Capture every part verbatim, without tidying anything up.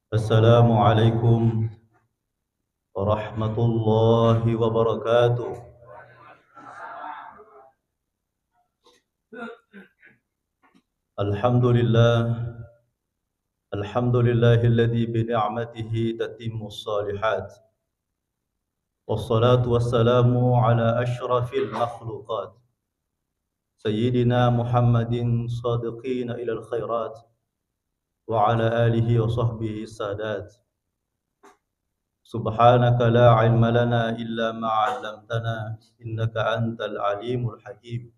Assalamualaikum warahmatullahi wabarakatuh. Alhamdulillah. Alhamdulillahilladzi bi ni'matihi tatimmus shalihat. Wassalatu wassalamu ala asyrafil makhluqat, Sayyidina Muhammadin sadiqina ilal khairat, wa ala alihi wa sahbihi sadat. Subhanaka la ilma lana illa ma 'allamtana, innaka antal alimul hakim.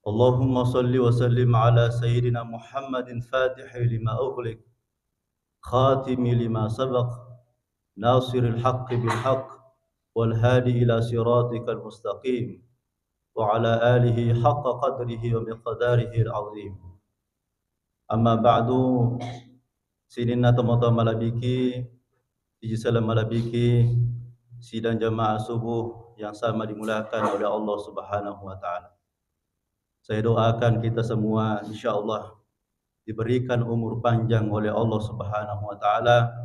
Allahumma salli wa sallim ala Sayyidina Muhammadin fatihi lima ughliq, khatimi lima sabaq, nasiril haqqi bil haqq, wal hadi ila siratikal mustaqim, wa ala alihi haqqa qadrihi wa miqdarihi al-azim. Amma ba'du, sininna tomatoa malebbiku, sijing selleng malebbiku, sidang jamaah subuh yang sama dimuliakan oleh Allah Subhanahu wa Ta'ala. Saya doakan kita semua, insya Allah, diberikan umur panjang oleh Allah Subhanahu wa Ta'ala,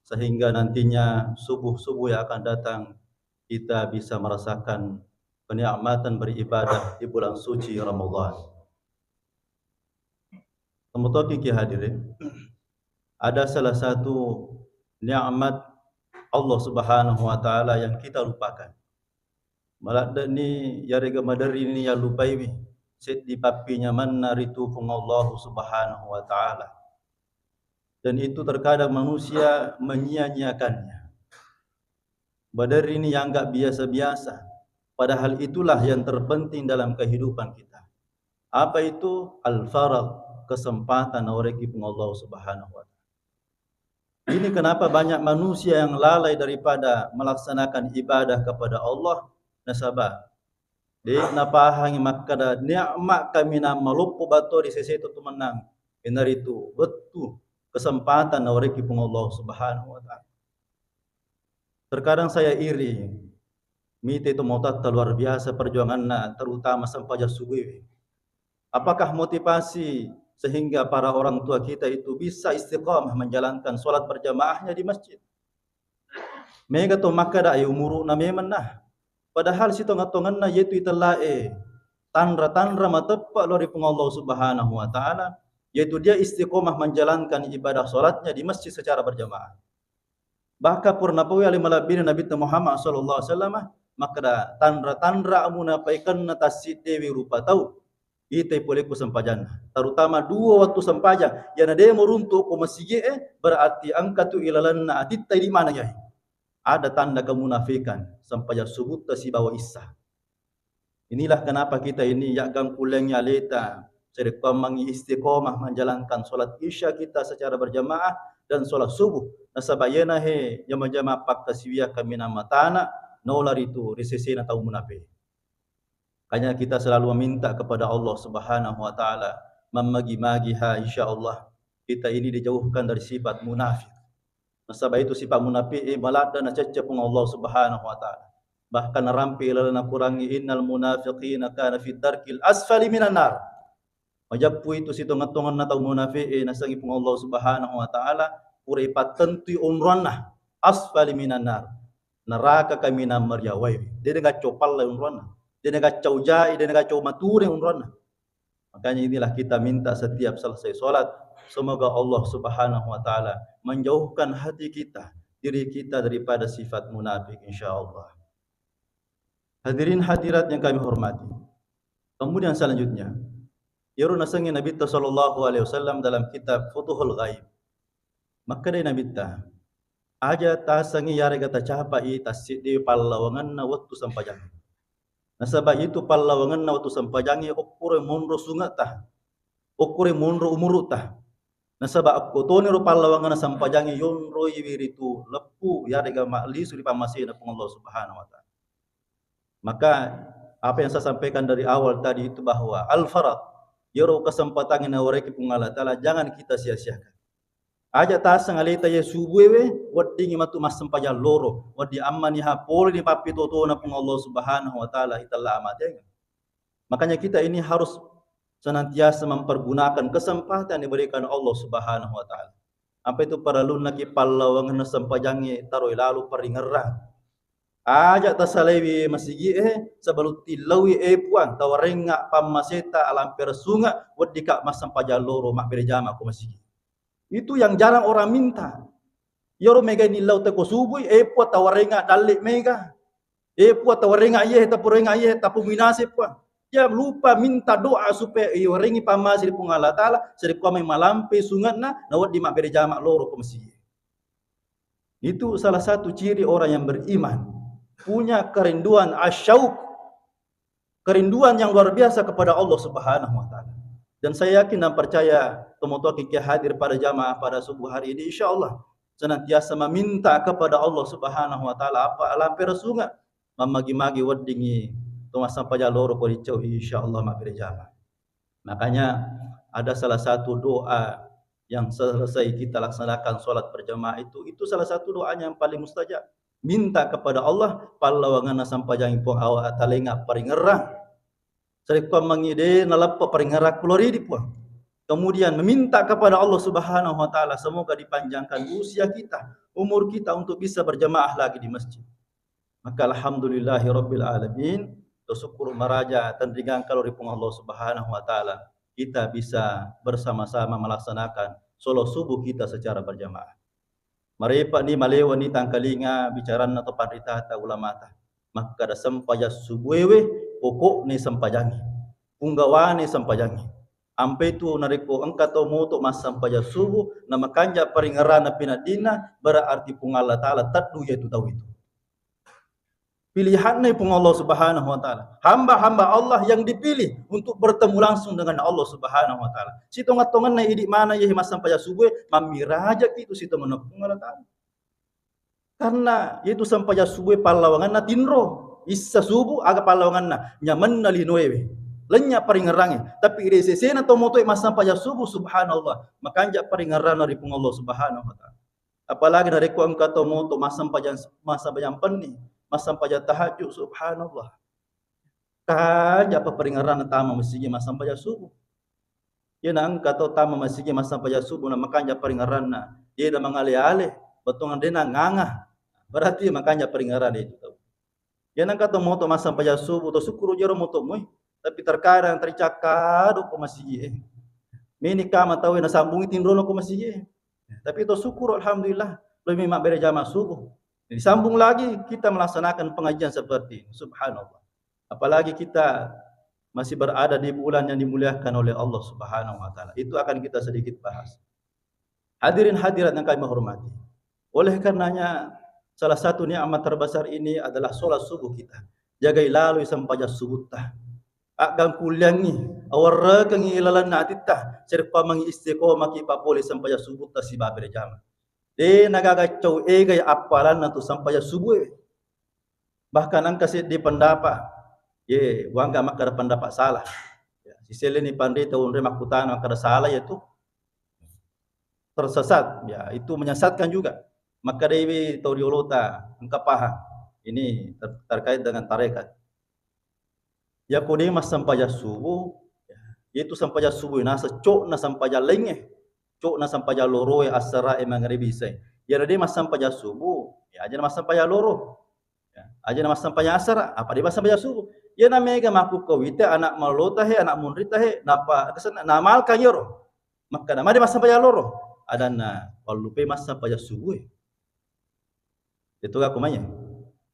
sehingga nantinya subuh-subuh yang akan datang, kita bisa merasakan kenikmatan beribadah di bulan suci Ramadan. Tomatoakiki hadirin, ada salah satu nikmat Allah Subhanahu wa Ta'ala yang kita lupakan. Maladde'ni yarega maderrini yallupaiwi seddi pappinyamanna ritu Puang Allah Subhanahu wa Ta'ala. Dan itu terkadang manusia menyia-nyiakannya. Maderrini yanggap biasa-biasa. Padahal itulah yang terpenting dalam kehidupan kita. Apa itu? Al-faragh, kesempatan nawerekki Puang Allah Subhanahu wa Ta'ala. Ini kenapa banyak manusia yang lalai daripada melaksanakan ibadah kepada Allah, nasaba de' napahangi makkeda nikmat kaminang maloppo battoa ri sese tu mennang, iyanaritu wettu kesempatan nawerekki Puang Allah Subhanahu wa Ta'ala. Terkadang saya iri, mite tomatoatta luar biasa perjuanganna, terutama sempajang subuh. Apakah motivasi sehingga para orang tua kita itu bisa istiqamah menjalankan sholat berjamaahnya di masjid? Mega to makkeda, "Eh, umuru'na memang nah." Padahal sitonga-tonganna yaitu itellae tanra-tanra mateppe lao ri Puang Allah Subhanahu wa Ta'ala, yaitu dia istiqomah menjalankan ibadah sholatnya di masjid secara berjamaah. Bahkan pura napaui ale malebbina Nabitta Muhammad sallallahu alaihi wasallam, makkeda, "Tanra-tanra munapaikenna tassiddewe rupa tau itai pole ko sempajanna, terutama dua waktu sempajang, iyana de' muruntu ko masigi'e, berarti engka tu ilalenna atitta idi maneng yae." Ada tanda kemunafikan sempajang subutta sibawa issa. Inilah kenapa kita ini yaggangkullengngi aleta, sarekkuammengngi istiqomah menjalankan sholat isya kita secara berjamaah dan sholat subuh. Nasaba iyana he jama-jama pakkasiwiang kaminang matana naola ritu ri sesena tau munape. Makanya kita selalu meminta kepada Allah Subhanahu wa Ta'ala, mammagi-magi ha, insya Allah kita ini dijauhkan dari sifat munafik. Nasaba itu sifat munafik, eh, maladde nacecce Puang Allah Subhanahu wa Ta'ala. Bahkan narampe ilalenna Quran, "Innal munafiqina kana fid darkil asfali minan nar." Majeppu itu sitonga-tonganna tau munafik, eh, nasengngi Puang Allah Subhanahu wa Ta'ala, pura ipattentui onroanna, asfali minan nar. Neraka kaminang mariawai. De' nagaccau pallai onroanna. De' nagaccau jai, de' nagaccau mature onroanna. Makanya inilah kita minta setiap selesai sholat, semoga Allah Subhanahu wa Ta'ala menjauhkan hati kita, diri kita daripada sifat munafik, insya Allah. Hadirin hadirat yang kami hormati. Kemudian selanjutnya, iyaro nasengnge Nabitta sallallahu alaihi wasallam dalam kitab Futuhul Ghaib. Makkedai Nabitta, "Aja tasengngi yarega tacapai tassiddi pallawangenna wettu sempajang." Nasaba itu pallawangenna wettu sempajangnge okkoro monro sungetta, okkoro monro umuru'ta. Nasaba okko toniro pallawangenna sempajangnge yonroiwi ritu leppu yarega mallisu ri pammasena Puang Allah Subhanahu wa Ta'ala. Maka apa yang saya sampaikan dari awal tadi itu bahwa al-faragh, iyaro kesempatan yang nawerekki Puang Allah Ta'ala, jangan kita sia-siakan. Aja taseng aleta ye subuewe, weddingngi matu massempajang loro, wedding ammaniha poleni pappitotona Puang Allah Subhanahu wa Ta'ala itella amatenga. Makanya kita ini harus senantiasa mempergunakan kesempatan yang diberikan Allah Subhanahu wa Ta'ala. Apa itu parellunnaki pallawangenna sempajangnge taroi lalo paringerrang. Aja tasalaiwi masigi'e, sebelum tillaui, eh Puang, tawarengnga pammaseta alampe ressunga, weddika massempajang loro mabbere jama ko masigi. Itu yang jarang orang minta. Iyaro mega nillau teko subui, eh Puang, tawarengnga dalle mega. Eh Puang, tawarengnga iye, tapurengnga iye, tapuminase Puang. Dia lupa minta doa supaya iwarengngi pammase ri Puang Allah Taala, serekkuamai malampe sungetna, nawedding mabbere jama loro ko masigi. Itu salah satu ciri orang yang beriman, punya kerinduan, asyauk, kerinduan yang luar biasa kepada Allah Subhanahu wa Ta'ala. Dan saya yakin dan percaya, tomatoaki ke hadir pada jamaah pada subuh hari ini, insya Allah senantiasa meminta kepada Allah Subhanahu wa Ta'ala apa alampe ressunga, mammagi-magi weddingngi to massempajang loro ko ricau, insya Allah mabbere jama. Makanya ada salah satu doa yang selesai kita laksanakan sholat berjamaah itu, itu salah satu doanya yang paling mustajab. Minta kepada Allah pallawanganna sampajangi Puang, awa atalenga paringerrang. Sarekkuang mangide naleppe paringerrang kulo ridi Puang. Kemudian meminta kepada Allah Subhanahu wa Ta'ala, semoga dipanjangkan usia kita, umur kita untuk bisa berjamaah lagi di masjid. Maka alhamdulillahi rabbil alamin, to sukkuru maraja tenringang kalo ri Puang Allah Subhanahu wa Ta'ala, kita bisa bersama-sama melaksanakan sholat subuh kita secara berjamaah. Marepa ni, malewa ni tangkalinga bicaranna to panritata, ulamata. Makkada sempajang subuewe pokokne sempajangi, punggawane sempajangi. Ampe tu narekko engka to moto massempajang subuh na makanja paringerrana pinaddinna, berarti Puang Allah Ta'ala teddu yaitu tau itu. Pilihanna Puang Allah Subhanahu wa Ta'ala. Hamba-hamba Allah yang dipilih untuk bertemu langsung dengan Allah Subhanahu wa Ta'ala. Sitonga-tonganna idi mana ye massempajang subuh, mammiraja itu sitonganna Puang Allah Ta'ala. Karena itu sempajang subuh pallawanganna tinro. Issa subuh aga pallawanganna, nyamenna linoewe. Lenya paringerrange. Tapi ri sesena to motoe massempajang subuh, subhanallah, makanja paringerranna ri Puang Allah Subhanahu wa Ta'ala. Apalagi narekko engka to moto massempajang, massempajang penni, massempajang tahajud, subhanallah. Kanja pa paringerranna tama masigi massempajang subuh. Iyana engka to tama masigi massempajang subuh na makanja paringerranna, de na mangale-ale, bettuanna de na nganga. Berarti makanja paringerranna itu tau. Iyana engka to moto massempajang subuh, to sukkuru jero moto mui. Tapi terkadang tercakkado ko masigi e. Meni kama tau e nasambungi tinrono ko masigi e. Tapi to sukkuru, alhamdulillah, lebih mabbere jama subuh. Jadi sambung lagi kita melaksanakan pengajian seperti ini. Subhanallah. Apalagi kita masih berada di bulan yang dimuliakan oleh Allah Subhanahu wa Ta'ala. Itu akan kita sedikit bahas. Hadirin hadirat yang kami hormati. Oleh karenanya, salah satu nikmat terbesar ini adalah sholat subuh kita. Jagai laloi sempajang subutta. Aggangkulliangngi, awarrekengngi lalenna atitta, sirpammengngi istiqomaki papole sempajang subutta sibawa berjamaah. De nagaga cau egai appalanna tu sempajang subuh e. Bahkan engka seddi pendapat, ye, wangga makkada pendapat salah. Ya, siselleni panrita unre makkutana makkada salah, yaitu tersesat. Ya, itu menyesatkan juga. Makkadaiwi tau riolota engka paham. Ini ter-, terkait dengan tarekat. Yako de massempajang subuh, ya, yaitu sempajang subuh nasa cokna sempajang laingnge, cokna sempajang loroe, assarae, mangaribi, isai. Iyana de massempajang subuh, ya, aja massempajang loro. Ya, aja na massempajang asara, apa de massempajang subuh. Iyana mega makkukko wite anak malolota he, anak munrita he, napa kesenna namalkan yero. Makkada made massempajang loro. Adanna pallupe massempajang subuh e. Detu gaga kumanya.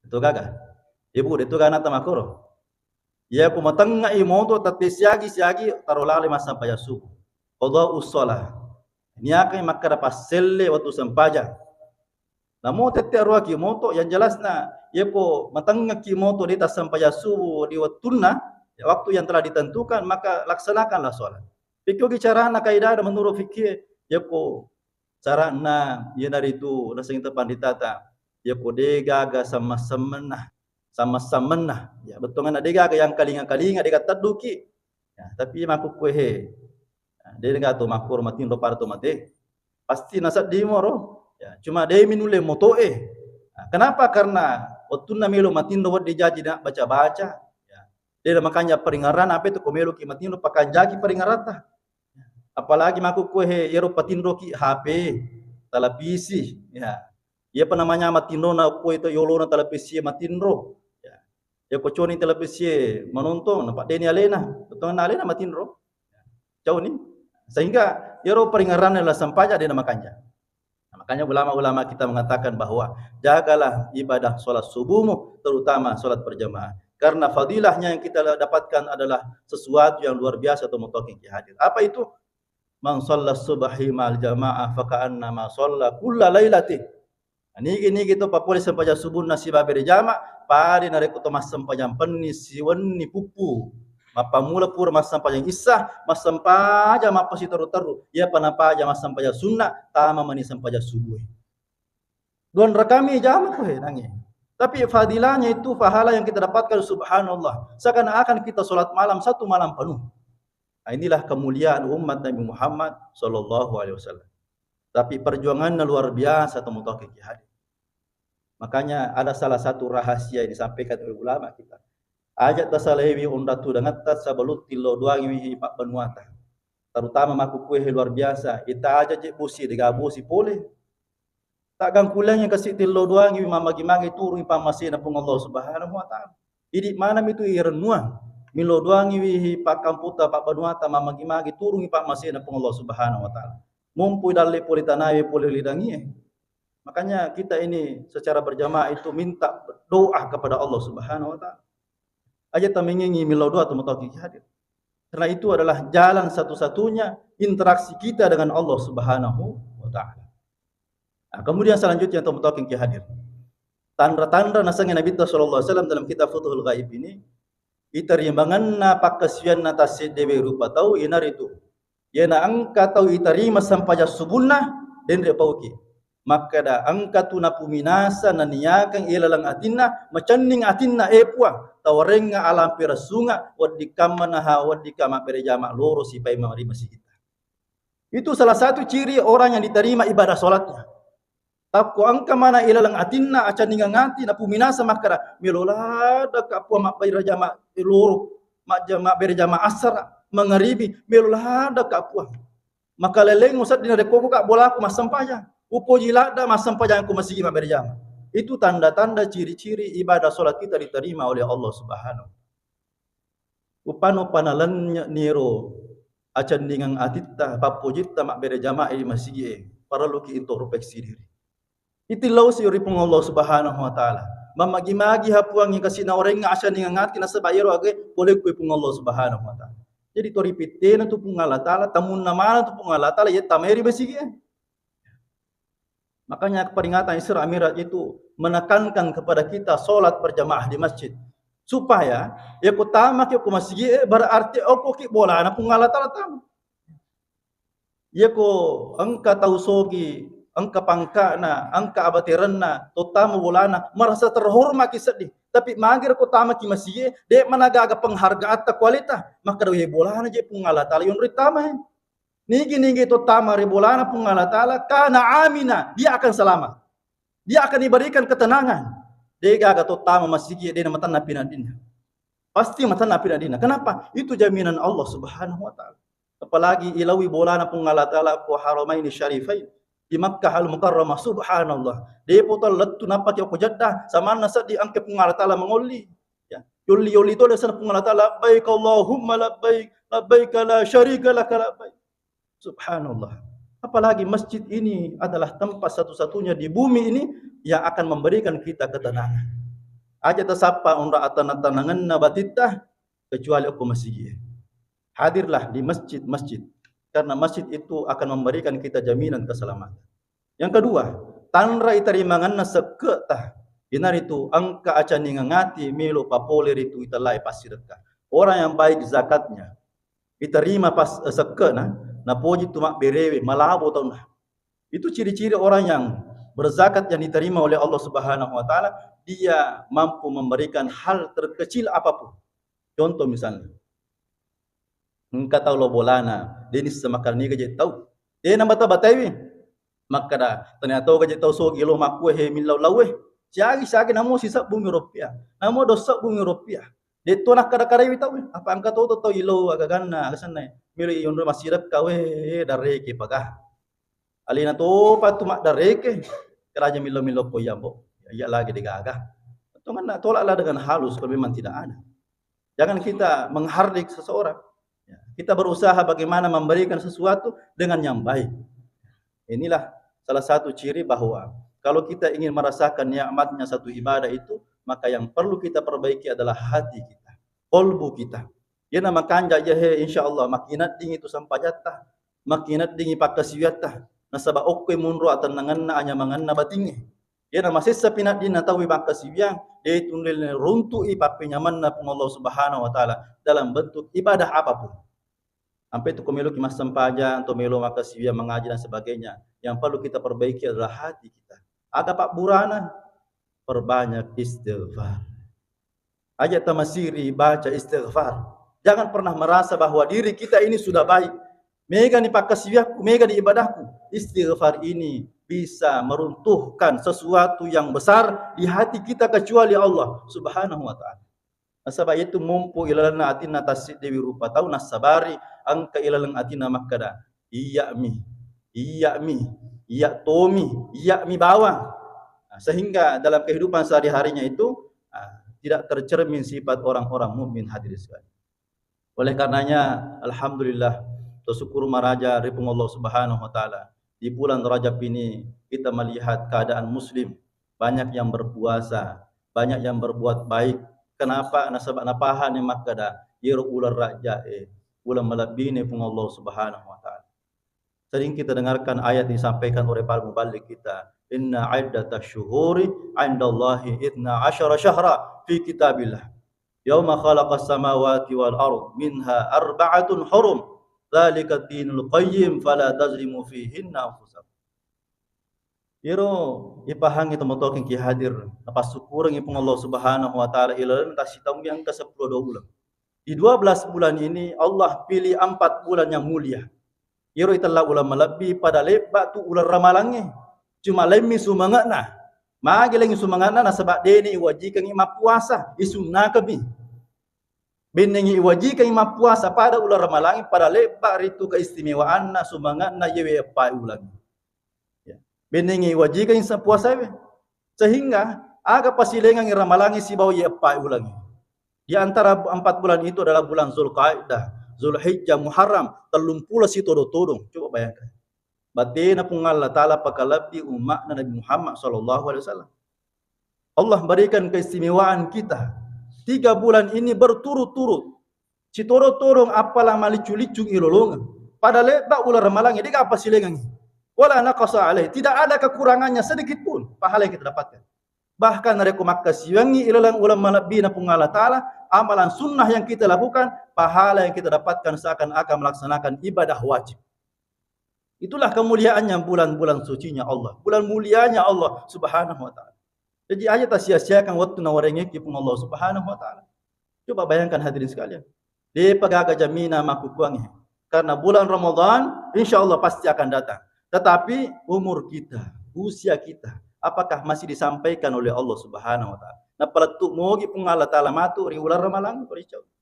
Detu gaga. Ibu, detu gaga nata makoro. Iya ku matengnga i moto tette siagi-siagi taro lale massempajang subuh. Qadha'us shalah. Niakai makkada passelle wettu sempajang. Namo tette aruaki moto, yang jelasna, yako matengngaki moto di tassempajang subuh di wettunna, ya, waktu yang telah ditentukan, maka laksanakanlah sholat. Fikih carana kaidana menurut fikih, yako carana, iyanaritu nasengita panditata, yako de gaga sama-samanna, sama-samanna. Ya, bettuanna de gaga yang kalinga-kalinga, de gaga tedduki. Ya, tapi makkukue he. Nah, de gaga to makkoro matinro pada to mate. Pasti naseddimo ro. Ya, cuma de mi nulle motoe. Nah, kenapa? Karena wettunna melo matinro weddi jaji na baca-baca. Ya. De makanja paringerrang, apa itu ko meloki matinro pakanjaki paringerrata. Apalagi makkukue he, yero patinroki H P. televisi, ya. Iyapa namanya matinro na ko itu yolona televisi matinro. Ya. Ya ko coni televisi menonton, nampa deni alena, betul alena matinro. Jauh ni. Sehingga yero peringaran la sempaja dena makanja. Nah, makanya ulama-ulama kita mengatakan bahwa jagalah ibadah sholat subuhmu, terutama sholat berjamaah. Karena fadilahnya yang kita dapatkan adalah sesuatu yang luar biasa, to matoaki engka hadir. Apa itu? "Man shalla subhi ma'al jamaah faka'annama shalla kulla lailatih." Nigi-nigi to papole sempajang subuhna sibawa berjamaah, pada narekko to massempajang penni siwenni puppu. Mappammula pura massempajang issa, massempajang mappasiteru-teru. Iyapa napaja massempajang sunna, tama mani sempajang subuh. Dua rakami jama ko he nange. Tapi fadilahnya itu, pahala yang kita dapatkan, subhanallah. Seakan-akan kita sholat malam satu malam penuh. Nah, inilah kemuliaan umat Nabi Muhammad sallallahu alaihi wasallam. Tapi perjuangannya luar biasa, to matoaki engka hadir. Makanya ada salah satu rahasia yang disampaikan oleh ulama kita. Aja tasalaiwi onrang tudangetta sebelum tillau doangiwi pabbanuata. Terutama makkukue luar biasa. Ita aja je bosi, dega bosi pole. Taggangkulangi kasi tillau doangiwi mammagi-magi turungi pammasena Puang Allah Subhanahu wa Ta'ala. Idi manami tu irennuang. Millau doangiwi pakkamputa pabbanuata mammagi-magi turungi pammasena Puang Allah Subhanahu wa Ta'ala. Mumpui dalle pole tanawe pole lidangie. Makanya kita ini secara berjamaah itu minta doa kepada Allah Subhanahu wa Ta'ala. Aja tamengengi millau doa, to matoaki engka hadir. Karena itu adalah jalan satu-satunya interaksi kita dengan Allah Subhanahu wa Ta'ala. Nah, kemudian selanjutnya, to matoaki engka hadir. Tanra-tanra nasengnge Nabi sallallahu alaihi wasallam dalam kitab Futuhul Ghaib ini, itarimangenna pakkasiwianna tasseddewe rupa tau, iyanaritu, iyana engka tau itarima sempajang subuhna, denre pauki. Makkeda, engka tu napuminasa naniakeng ilaleng atinna, macenning atinna, e Puang, tawarengnga alampe ressunga, weddikkamma naha, weddikka mabbere jama loro sipai mari masigitta. Itu salah satu ciri orang yang diterima ibadah sholatnya. Takko engka mana ilaleng atinna, acanningeng ati, napuminasa makkeda, melo ladakka Puang mabbere jama loro, majjama, mabbere jama asara, mangaribi, melo ladakka Puang. Makaleleng usedding narekko ka bolaku massempajang. Upoji ladda massempajang ko masigi mabbere jama. Itu tanda-tanda ciri-ciri ibadah sholat kita diterima oleh Allah Subhanahu. Upano panalennye niro acenningeng atitta, pappojitta mabbere jamaah ri masigi'e, parelluki introspeksi diri. Itillau si ri Puang Allah Subhanahu wa Ta'ala. Mammagi-magi ha Puang, kasi naorengnga acenningeng ati nasaba iyaro aga polekku Puang Allah Subhanahu wa Ta'ala. Jadi to ripittena tu Puang Allah Ta'ala, tamunna maneng tu Puang Allah Ta'ala, iya tamai ri masigi'e. Makanya peringatan Isra Mi'raj itu menekankan kepada kita sholat berjamaah di masjid. Supaya, ya ko tamaki ko masigi, eh, berarti okko ki bolana Puang Allah Ta'ala tama. Ya ko engka tau sogi, engka pangkana, engka abaterenna, to tama bolana, merasa terhormat ki seddi. Tapi mager ko tamaki masigi, de managaga penghargaan ta kualita, maka doe bolana je Puang Allah Ta'ala yonri tama, eh. Nigi-nigi to tama ri bolana Puang Allah Ta'ala, kana amina, dia akan selamat. Dia akan diberikan ketenangan. Degaga to tama masigi, de namatanna pinaddinna. Pasti matanna pinaddinna. Kenapa? Itu jaminan Allah Subhanahu wa Ta'ala. Apalagi ilawi bolana Puang Allah Ta'ala ko haramaini syarifai di Makkah Al Mukarramah, subhanallah. Depo to lettu napaki ko Jeddah, samanna seddi engka Puang Allah Ta'ala mangolli. Ya, yolli-yolli to desana Puang Allah Ta'ala, labbaik Allahumma labbaik, labbaik la syarika laka labbaik. Subhanallah. Apalagi masjid ini adalah tempat satu-satunya di bumi ini yang akan memberikan kita ketenangan. Aja tasappa onrang atanang-tanangenna batitta kecuali okko masigi. Hadirlah di masjid-masjid. Karena masjid itu akan memberikan kita jaminan keselamatan. Yang kedua, tanra itarimangenna sekke'ta. Inaritu engka acenningeng ati melo papole ritu itellai passirekka. Orang yang baik zakatnya, diterima pas, eh, sekke'na, napoji tu mabberewe, malabo taunna. Itu ciri-ciri orang yang berzakat yang diterima oleh Allah Subhanahu wa Ta'ala, dia mampu memberikan hal terkecil apapun. Contoh misalnya, engka tau lo bolana, de nisseng makkeda niga je tau. De nabata-bataiwi. Makkeda, tania toga je tau sogi lo makkue he millau-laue. Siagi-siagi namo sisebbungngi rupiah. Namo dua sebbungngi rupiah. De to nakkada-kadaiwi tau, apa engka to tau ilo agaganna, aga senna. Melo iyonro massirekka we, dareke paga. Alena topa tu maddareke, keraja millo-millo ko iya, Mbok. Iya lagi degaga. Tongenna tolaklah dengan halus kalau memang tidak ada. Jangan kita menghardik seseorang. Ya, kita berusaha bagaimana memberikan sesuatu dengan yang baik. Inilah salah satu ciri bahwa kalau kita ingin merasakan nikmatnya satu ibadah itu, maka yang perlu kita perbaiki adalah hati kita, kolbu kita. Iyana makanja iya he, insya Allah makineddingi tu sempajatta, makineddingi pakkasiwiatta, nasaba okkoi munro atennangenna, anyamangenna batingnge. Iyana masessa pinaddinna tauwe makkasiwiang, de tunril runtu'i pappenyamanna Puang Allah Subhanahu wa Ta'ala dalam bentuk ibadah apapun. Sampai tu ko meloki massempajang, to melo makkasiwiang, mengaji dan sebagainya. Yang perlu kita perbaiki adalah hati kita. Aga pabburana? Perbanyak istighfar. Aja tamasiri baca istighfar. Jangan pernah merasa bahwa diri kita ini sudah baik. Mega ni pakkasiwiakku, mega ni ibadahku. Istighfar ini bisa meruntuhkan sesuatu yang besar di hati kita kecuali Allah Subhanahu wa Ta'ala. Nasaba itu mumpu ilalenna atinna tassiddewi rupa tau nassabari engka ilaleng atinna makkeda, "Iya'mi, iya'mi, iya' tomi, iya'mi bawang." Nah, sehingga dalam kehidupan sehari-harinya itu, ah, tidak tercermin sifat orang-orang mukmin, hadirin sekalian. Oleh karenanya, alhamdulillah, tasyukur maraja ri Puang Allah Subhanahu wa Ta'ala. Di bulan Rajab ini, kita melihat keadaan muslim, banyak yang berpuasa, banyak yang berbuat baik. Kenapa? Nasaba napahani makkeda, iyaro uleng Raja'e, uleng malebbine Puang Allah Subhanahu wa Ta'ala. Sering kita dengarkan ayat yang disampaikan oleh para muballigh kita, "Inna iddatash syuhuri 'indallahi itsna asyara syahra fi kitabillah. Yauma khalaqas samawati wal ard minha arba'atun hurum. Dzalika dinul qayyim fala tazlimu fihinna anfusakum." Iyaro ipahangi tomatoa engki hadir, napassukkurengngi Puang Allah Subhanahu wa Ta'ala ilalenna tassitaungngi engka seppulo dua uleng. Di dua belas bulan ini, Allah pilih empat bulan yang mulia. Iyaro itella uleng malebbi pada lebba tu uleng ramalangnge. Cuma laimmi sumange'na. Magi laing sumange'na? Nasaba de'ni iwajikangngi mappuasa, isunnakemmi. Bennengngi iwajikangngi mappuasa pada uleng ramalangnge, pada lebba ritu keistimewaanna, sumange'na iyewe eppai ulengnge. Ya. Bennengngi iwajikangngi sa-, puasawe. Sehingga aga pasilengengngi ramalangnge sibawa iye eppai ulengnge. Di antara bu-, empat bulan itu adalah bulan Zulkaidah, Zulhijjah, Muharram, tellumpulo sitodo-todong. Coba bayangkan. Batena Puang Allah Ta'ala pakalebbi umma'na Nabi Muhammad sallallahu alaihi wasallam. Allah berikan keistimewaan kita. Tiga bulan ini berturut-turut. Sitodo-todong appalang maliccu-liccu ilolongeng. Pada lebba uleng ramalangnge, de'ga pasilengengngi. Wala naqasa alaih. Tidak ada kekurangannya sedikit pun pahala yang kita dapatkan. Bahkan narekko makkasiwiangngi ilaleng uleng malebbina Puang Allah Ta'ala, amalan sunnah yang kita lakukan, pahala yang kita dapatkan seakan-akan melaksanakan ibadah wajib. Itulah kemuliaannya bulan-bulan sucinya Allah, bulan mulianya Allah Subhanahu wa Ta'ala. Jadi, aja tasia-siakan waktu nawarengekki Puang Allah Subhanahu wa Ta'ala. Coba bayangkan, hadirin sekalian. De'pa gaga jamina makkukkuangnge. Karena bulan Ramadan, insya Allah pasti akan datang. Tetapi umur kita, usia kita, apakah masih disampaikan oleh Allah Subhanahu wa Ta'ala? Napalettu mogi Puang Allah Ta'ala matu ri uleng ramalang, insya Allah.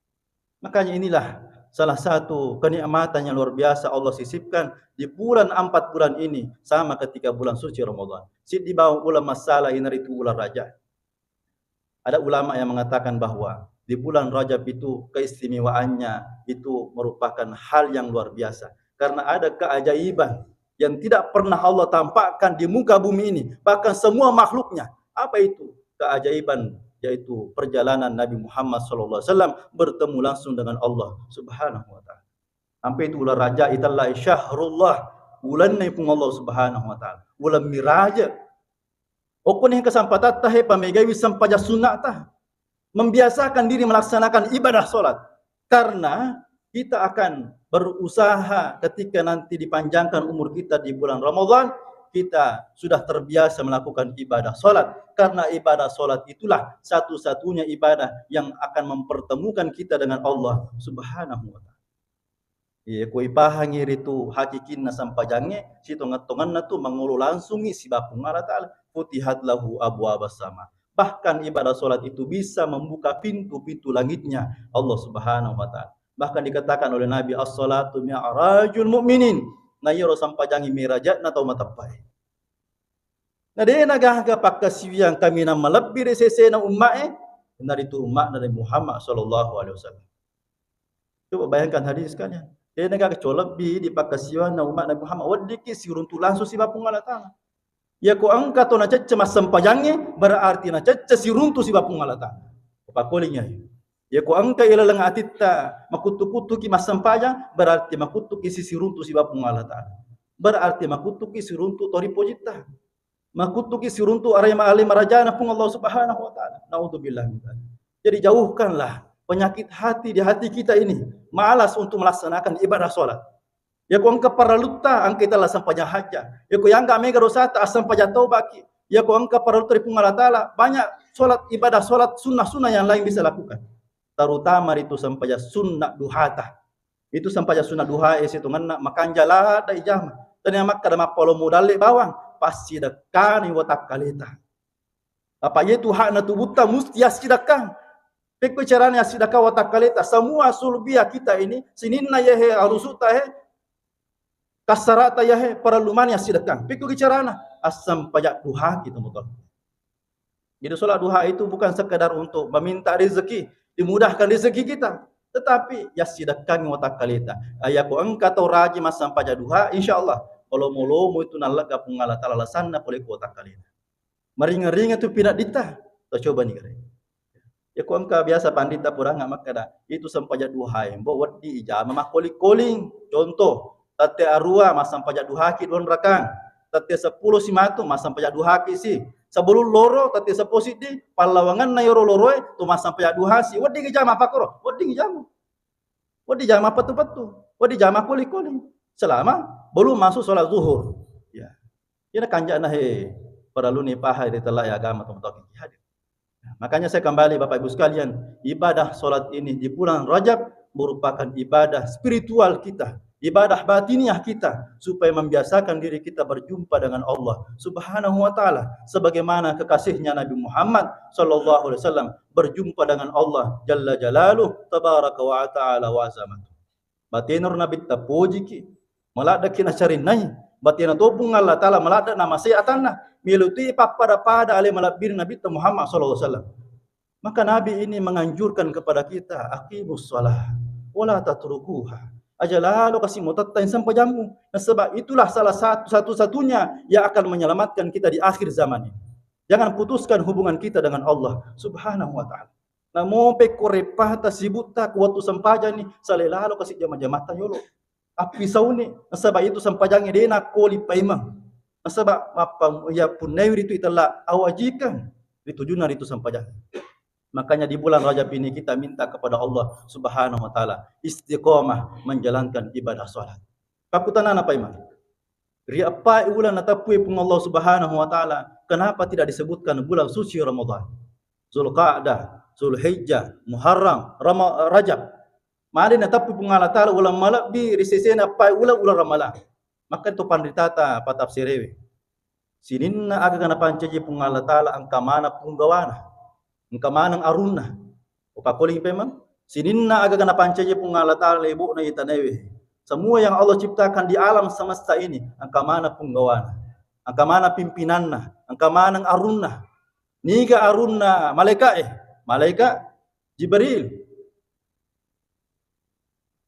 Makanya inilah salah satu kenikmatan yang luar biasa Allah sisipkan di bulan, empat bulan ini, sama ketika bulan suci Ramadan. Siddi bawang uleng massala inaritu uleng Rajab. Ada ulama yang mengatakan bahwa di bulan Rajab itu keistimewaannya itu merupakan hal yang luar biasa. Karena ada keajaiban yang tidak pernah Allah tampakkan di muka bumi ini, bahkan semua makhluknya. Apa itu? Keajaiban, yaitu perjalanan Nabi Muhammad sallallahu alaihi wasallam bertemu langsung dengan Allah Subhanahu wa Ta'ala. Sampai itu uleng Rajab itellai syahrullah, ulenna Puang Allah Subhanahu wa Ta'ala. Uleng miraja. Okkoni kesempatatta he pamegaiwi sempajang sunnata. Membiasakan diri melaksanakan ibadah sholat. Karena kita akan berusaha ketika nanti dipanjangkan umur kita di bulan Ramadan, kita sudah terbiasa melakukan ibadah sholat. Karena ibadah sholat itulah satu-satunya ibadah yang akan mempertemukan kita dengan Allah Subhanahu wa Ta'ala. Iya, ko ipahangi ritu hakikinna sempajangnge, sitongeng-tongenna tu mangolo langsungngi sibawa Puang Allah Ta'ala. Futihat lahu abwabas sama. Bahkan ibadah sholat itu bisa membuka pintu-pintu langitnya Allah Subhanahu wa Ta'ala. Bahkan dikatakan oleh Nabi, "As-salatu mi'rajul mu'minin." Na iyaro sampajangnge miraja'na tau mateppe'e. Na de' nagaga pakkasiwiang kaminang malebbi ri sesena umma'e, iyanaritu umma'na Nabi Muhammad sallallahu alaihi wasallam. Coba bayangkan hadirin sekalian. De' nagaga co lebbi di pakkasiwianna umma' Nabi Muhammad, weddikki siruntu langsung siba Puang Allah Ta'ala. Iyako engka to nacecce massempajangnge, berarti nacecce siruntu siba Puang Allah Ta'ala. Pakkolingi. Iyako engka ilaleng atitta makuttu-kuttuki massempajang, berarti makuttuki sisiruntu siba Puang Allah Ta'ala. Berarti makuttuki siruntu tori pojitta. Makuttuki siruntu arema ale marajana Puang Allah Subhanahu wa Ta'ala. Naudzubillah min dzalik. Jadi jauhkanlah penyakit hati di hati kita ini, malas untuk melaksanakan ibadah sholat. Iyako engka parellutta, engka itella sampajang hajja. Iyako yangga mega dosata, assampajang taubaki. Iyako engka parellutta ri Puang Allah Ta'ala, banyak sholat, ibadah sholat sunnah-sunnah yang lain bisa lakukan. Terutama ritu sampajang sunnah duhata. Itu sampajang sunnah duha e sitongenna makanja ladda ijama. Tania makkada mappalomo dalle bawang, passidekkani watakkaleta. Apa iyetu hakna tubutta musti yassidekkang. Pekko carana yassidekkang watakkaleta, semua sulbia kita ini, sininna yahe, arusuta he, kassarata yahe, parellu mani yassidekkang. Pekko carana, assampajang duhaki to motor. Jadi sholat duha itu bukan sekedar untuk meminta rezeki, dimudahkan rezeki kita, tetapi yassidekkangi watakkaleta. Ayako engka tau rajin massampajang duha, insya Allah, malomo-lomo itu nallegga Puang Allah Ta'ala lasanna pole ko watakkaleta. Maringa-ringa tu pinadditta, tacobani gare. Yako engka biasa pandita puranga makkada, itu sampajang duha, mbo weddi ijama makkoling-koling. Contoh, tette arua massampajang duhaki dua rakang. Tette seppulo simatu massampajang duhaki si. Sebelum loro tette seppulo siddi, pallawanganna yoro loroe tu massampajang duha si. Wedding ijama pakoro, wedding ijama. Wedding ijama pettu-pettu, wedding ijama koli-koli. Selama belum masuk sholat zuhur. Ya. Ina kanjana he, parellu ni paha ri tella agama teman-teman hadir. Makanya saya kembali Bapak Ibu sekalian, ibadah sholat ini di bulan Rajab merupakan ibadah spiritual kita, ibadah batiniah kita, supaya membiasakan diri kita berjumpa dengan Allah Subhanahu wa Ta'ala, sebagaimana kekasihnya Nabi Muhammad sallallahu alaihi wasallam berjumpa dengan Allah Jalla Jalaluh, Tabaraka wa Ta'ala wa Azamatuh. Batenaro Nabitta pojiki, maladdeki nacarinnai, batena to Puang Allah Ta'ala maladde namasei atanna, melo tu pappada-pada ale malebbiring Nabitta Muhammad sallallahu alaihi wasallam. Maka Nabi ini menganjurkan kepada kita, "Aqimus shalah, wala tatrukuha." Aja lalo kasi mutettai sempajammu. Nasaba itulah salah satu, satu-satunya yang akan menyelamatkan kita di akhir zaman ini. Jangan putuskan hubungan kita dengan Allah Subhanahu wa Ta'ala. Namo pekko reppata sibutta ku wettu sempajang ni, salai lalo kasi jama-jamatta yolo. Appisauni, nasaba itu sempajangnge de nakkoli paimeng. Nasaba mappa-, ya punnaiwi ritu itella awajikeng ritujunna ritu sempajang. Makanya di bulan Rajab ini kita minta kepada Allah Subhanahu wa Ta'ala istiqomah menjalankan ibadah salat. Pakkutanana paimeng. Ri eppai uleng nateppui Puang Allah Subhanahu wa Ta'ala, kenapa tidak disebutkan bulan suci Ramadan? Zulqa'dah, Zulhijjah, Muharram, Rama-, Rajab. Made nateppui Puang Allah Ta'ala uleng malebbi ri sesena eppai uleng, uleng Ramalang. Maka to panritata patafsirewe. Sininna aga napancaji Puang Allah Ta'ala engka maneng punggawana, engka maneng arunna. Upakkoling pemeng, sininna aga napancaji Puang Allah Ta'ala lebo'na itanaiwe. Semua yang Allah ciptakan di alam semesta ini, engka maneng punggawana, engka maneng pimpinanna, engka maneng arunna. Niga arunna malaika'e? Malaikat Jibril.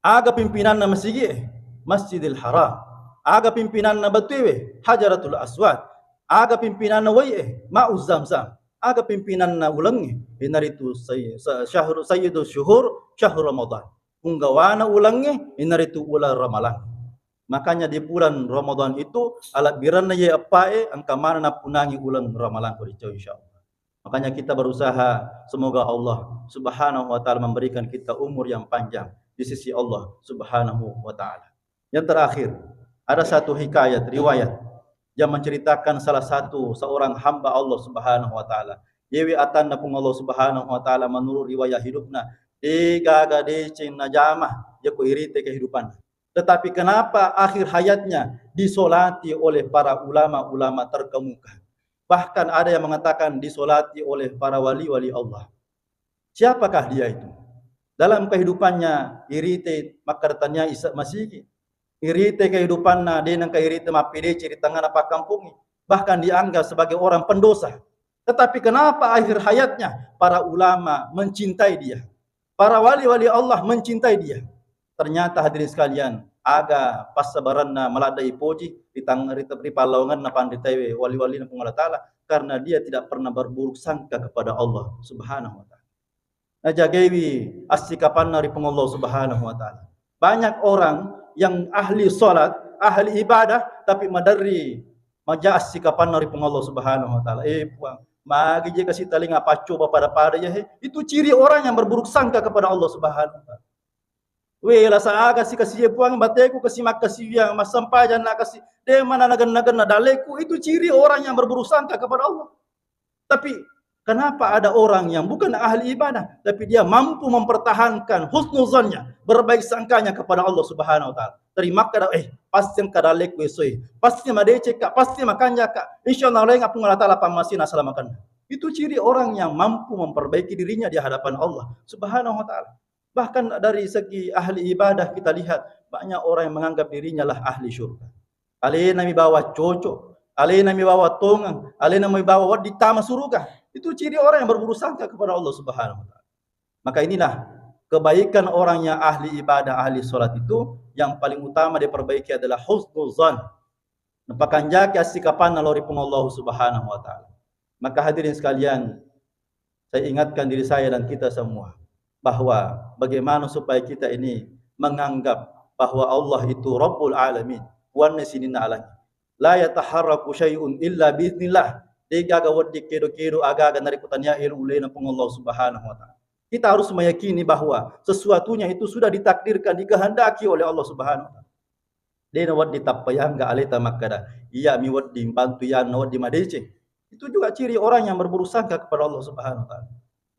Aga pimpinanna masigi'e? Masjidil Haram. Aga pimpinanna batuewe? Hajaratul Aswad. Aga pimpinanna wai'e? Ma'u Zamzam. Aga pimpinanna ulengnge? Inaritu say-, sa-, syahru-, sayyidus syuhur, syahru Ramadan. Punggawana ulengnge? Inaritu uleng Ramalang. Makanya di bulan Ramadan itu, alebbirenna ye eppae, engka maneng nappunangi uleng Ramalang ko ricau, insyaallah. Makanya kita berusaha, semoga Allah Subhanahu wa Ta'ala memberikan kita umur yang panjang di sisi Allah Subhanahu wa Ta'ala. Yang terakhir, ada satu hikayat, riwayat yang menceritakan salah satu seorang hamba Allah Subhanahu wa Ta'ala. Yewe atanna Puang Allah Subhanahu wa Ta'ala menurut riwayat hidupna, de gaga deceng najama, yako irite kehidupan. Tetapi kenapa akhir hayatnya disolati oleh para ulama-ulama terkemuka? Bahkan ada yang mengatakan disolati oleh para wali-wali Allah. Siapakah dia itu? Dalam kehidupannya, irite makkadatania isa masigi. Irite kehidupanna, de nengka irite mappedece ri tengngana pakkampongnge. Bahkan dianggap sebagai orang pendosa. Tetapi kenapa akhir hayatnya para ulama mencintai dia? Para wali-wali Allah mencintai dia. Ternyata hadirin sekalian, aga passabaranna maladde ipoji ri tang-, ri, ri pallawangenna panritae wali-walina Puang Allah Ta'ala, karena dia tidak pernah berburuk sangka kepada Allah Subhanahu wa Ta'ala. Najagaiwi assikapanna ri Puang Allah Subhanahu wa Ta'ala. Banyak orang yang ahli salat, ahli ibadah, tapi maderri maja assikapanna ri Puang Allah Subhanahu wa Ta'ala. Eh, Puang, magi je kasi talinga paccoba pada-pada ya, he. Itu ciri orang yang berburuk sangka kepada Allah Subhanahu wa Ta'ala. We, lasa aga si kasi, ye Puang, bateku kasi makkasiwiang, massempajang na kasi, de mana nagen-nagenna dalleku, itu ciri orang yang berburuk sangka kepada Allah. Tapi kenapa ada orang yang bukan ahli ibadah, tapi dia mampu mempertahankan husnuzannya, berbaik sangkanya kepada Allah Subhanahu wa Ta'ala? Terima kada, eh, pasti kada leku esoi, pasti madecek ka, pasti makanja ka. Insya Allah lain apung Allah Ta'ala pammasina selamakan. Itu ciri orang yang mampu memperbaiki dirinya di hadapan Allah Subhanahu wa Ta'ala. Bahkan dari segi ahli ibadah kita lihat, banyak orang yang menganggap dirinya lah ahli syurga. Alena mi bawa cocok, alena mi bawa tongeng, alena mi bawa wedding tama suruga. Itu ciri orang yang berburuk sangka kepada Allah Subhanahu wa Ta'ala. Maka inilah kebaikan orang yang ahli ibadah, ahli salat itu yang paling utama diperbaiki adalah husnuzan. Napakanjaki assikapanna lao ri Puang Allah Subhanahu wa Ta'ala. Maka hadirin sekalian, saya ingatkan diri saya dan kita semua bahwa bagaimana supaya kita ini menganggap bahwa Allah itu Rabbul Alamin, Puanna sininna alam. La yataharraku syai'un illa biiznillah. Degaga wedding kedo-kedo agaga narekko tania elo ulena Puang Allah Subhanahu wa Ta'ala. Kita harus meyakini bahwa sesuatunya itu sudah ditakdirkan, dikehendaki oleh Allah Subhanahu wa Ta'ala. De nawedding tappayangga aleta makkada, iya mi wedding bantu, iya nawedding madeceng. Itu juga ciri orang yang berburuk sangka kepada Allah Subhanahu wa Ta'ala.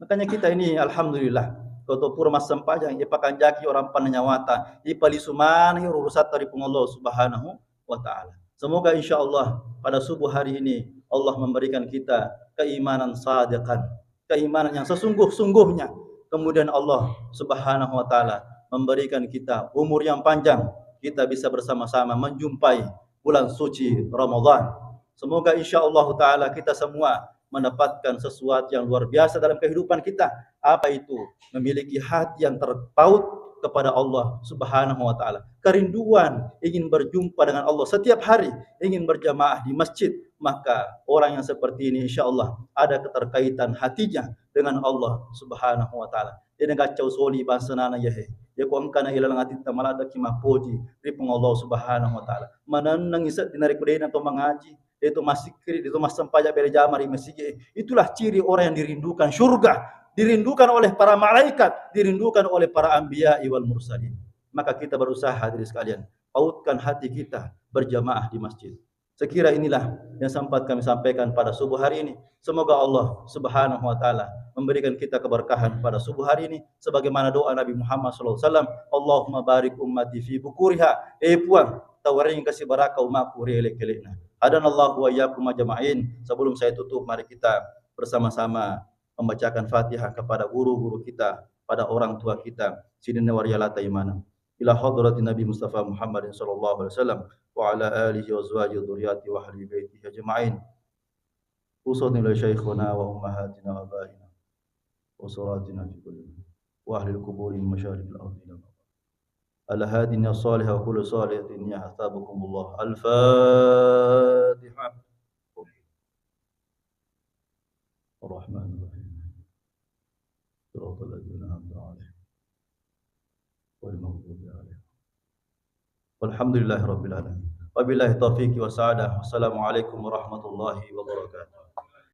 Makanya kita ini alhamdulillah, ko to pura massempajang, ipakanjaki orang panna nyawata, ipalisu maneng urusatta ri Puang Allah Subhanahu wa Ta'ala. Semoga insya Allah pada subuh hari ini Allah memberikan kita keimanan sadiqan, keimanan yang sesungguh-sungguhnya. Kemudian Allah Subhanahu wa Ta'ala memberikan kita umur yang panjang, kita bisa bersama-sama menjumpai bulan suci Ramadan. Semoga insya Allah Ta'ala kita semua mendapatkan sesuatu yang luar biasa dalam kehidupan kita. Apa itu? Memiliki hati yang terpaut kepada Allah Subhanahu wa Ta'ala. Kerinduan ingin berjumpa dengan Allah setiap hari, ingin berjamaah di masjid. Maka orang yang seperti ini insya Allah ada keterkaitan hatinya dengan Allah Subhanahu wa Ta'ala. De nagaccau soli bangsanana yahe. Yako engkana ilalang atitta maladdeki mappoji ri Puang Allah Subhanahu wa Ta'ala. Manennengi seddi narekko de nato mangaji, de to massikkiri, de to massempajang bere jama ri masigi. Itulah ciri orang yang dirindukan surga, dirindukan oleh para malaikat, dirindukan oleh para anbiya wal mursalin. Maka kita berusaha, hadirin sekalian, pautkan hati kita berjamaah di masjid. Sekira inilah yang sempat kami sampaikan pada subuh hari ini. Semoga Allah Subhanahu wa Ta'ala memberikan kita keberkahan pada subuh hari ini, sebagaimana doa Nabi Muhammad sallallahu alaihi wasallam, "Allahumma barik ummati fi bukuriha." Eh Puang, tawaring kasih barakah umatku ri elek-elekna. Hadanallahu wa iyyakum ajma'in. Sebelum saya tutup, mari kita bersama-sama membacakan Fatihah kepada guru-guru kita, pada orang tua kita. Sininna warialata imana. Ila hadratin Nabi Mustafa Muhammadin sallallahu alaihi wasallam wa ala alihi wa azwajihi wa dzurriyyatihi wa ahli baitihi ajma'in. Khususan ila syaikhina wa ummahatina wa abaina wa usratina fi kulli wa ahli al-quburi min masyariqil ardi ila al-maghrib. Ala hadina salihah wa kullu salihatin ya hasabukumullah. Al-Fatihah. Ar-Rahmanir Rahim. Siratal ladzina an'amta 'alaihim ghairil maghdubi 'alaihim. Walhamdulillahi rabbil alamin. Wabillahi taufiq wa sa'adah. Wassalamualaikum warahmatullahi wabarakatuh.